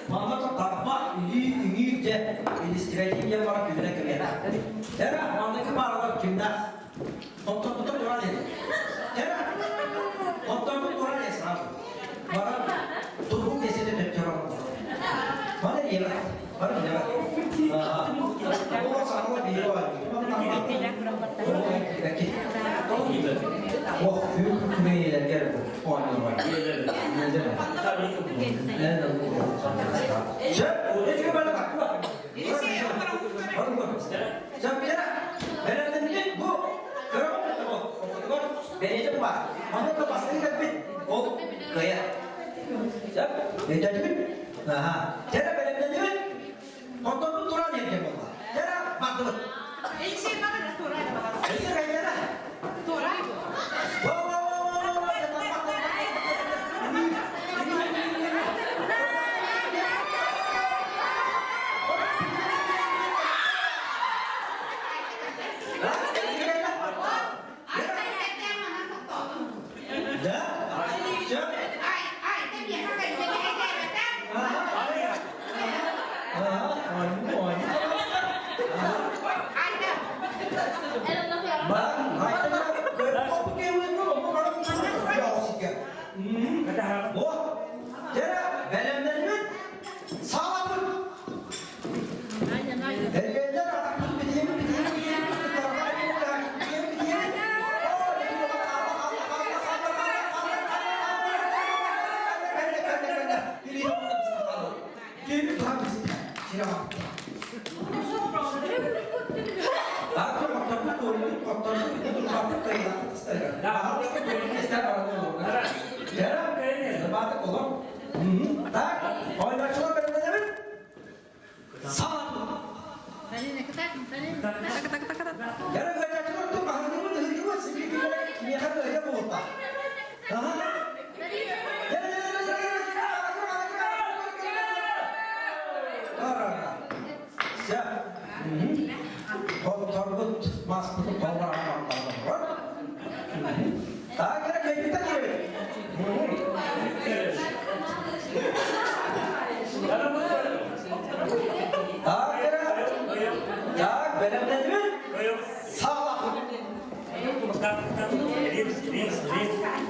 манна тарба илии иҥиир дьэ илистибэтин диэн баран күнүнэ кэриэтэ. Эрэ манныгы бааралар кимнээх? Хотторбута туран иһэр. Эрэ хотторбут туран иһэр сразу. Баран турбут десете төттөрө Бары иэбэ. Бары билэбэ. Ол сахала биир бар. Ох, күн күмэйелергер оонньуулар.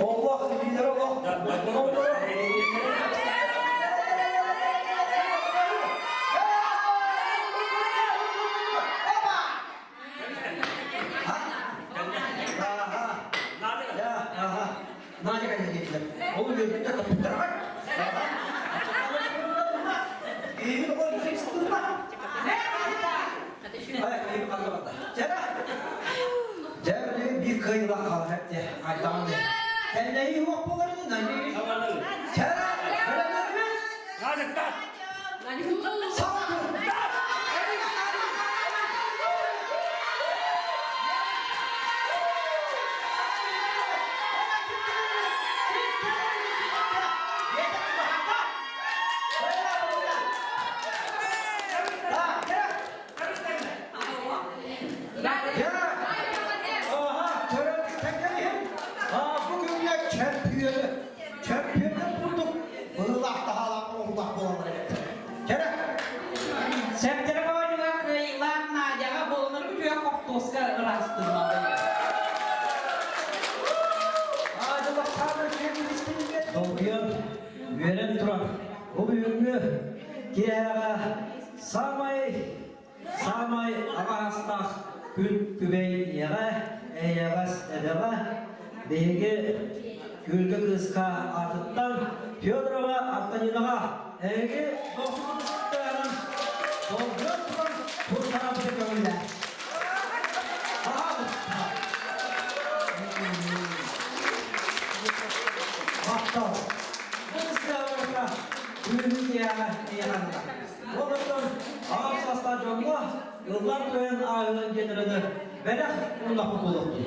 Олох, лидер олох. Надя кэллэ Ол үөрбүттэ каппыттар. Дьэ, биир кыайыылаах хаалар эттэ. Айдаҕын дэ. Тэллэйи уох буоларын Чара, Сәптері бойынға кыйылан Надяға болыныр күтіе қоқтоска ырастырмады. Долгуйан, үөрэн туран, ол бүгүҥҥү киэһэҕэ самай, самай аҕаастаах күн күбэй ийэҕэ, эйэҕэс эбэҕэ, биһиги Күлгэ кыыска аатыттан Федорова Антонинаҕа эһиги дохсун долгуйан туран туттарабыты көҥүллээ. Махтал. Бу кыскааларга бүгүҥҥү киэһэҕэ эйэханна. Олортон аҕам саастаах дьоҥҥо ыллаан туойан ааһыан диэн ырыаны бэлэх ууннахпыт буолуохтун.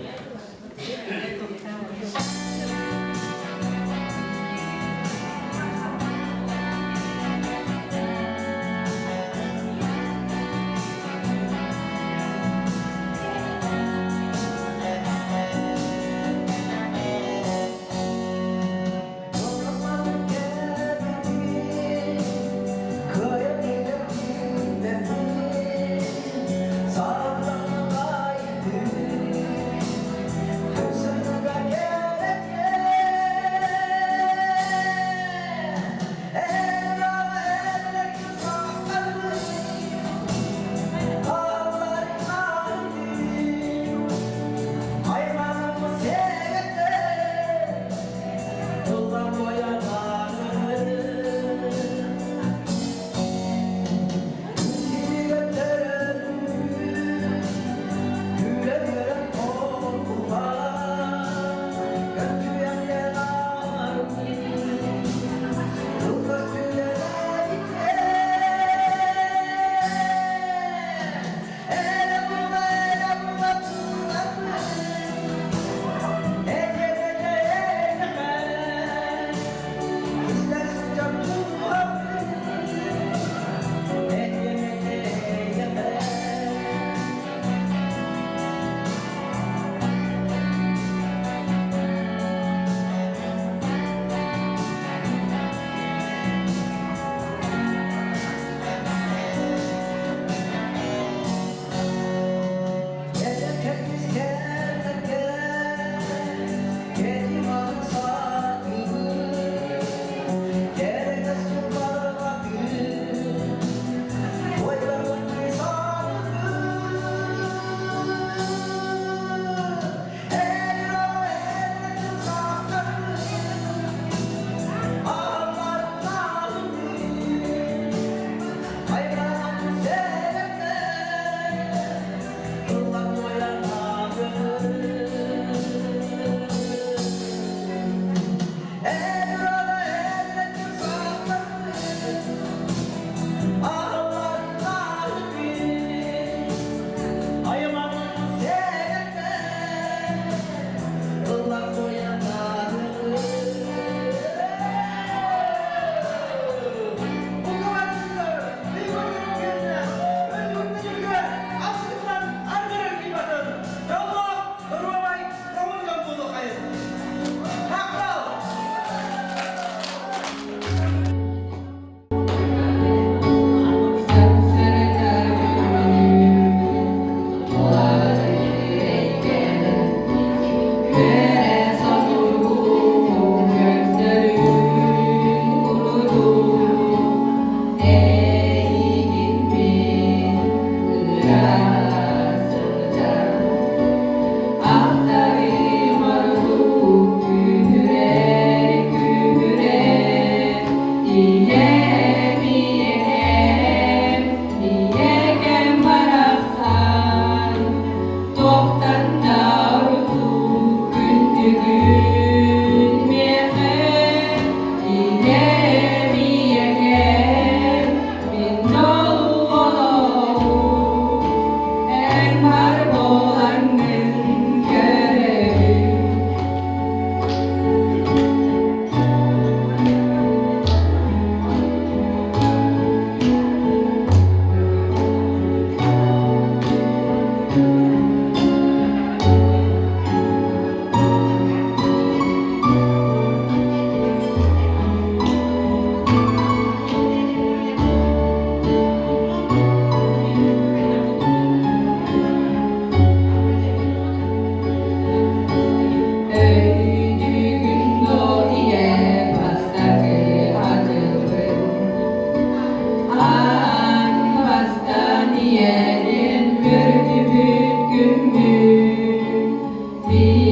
Биир.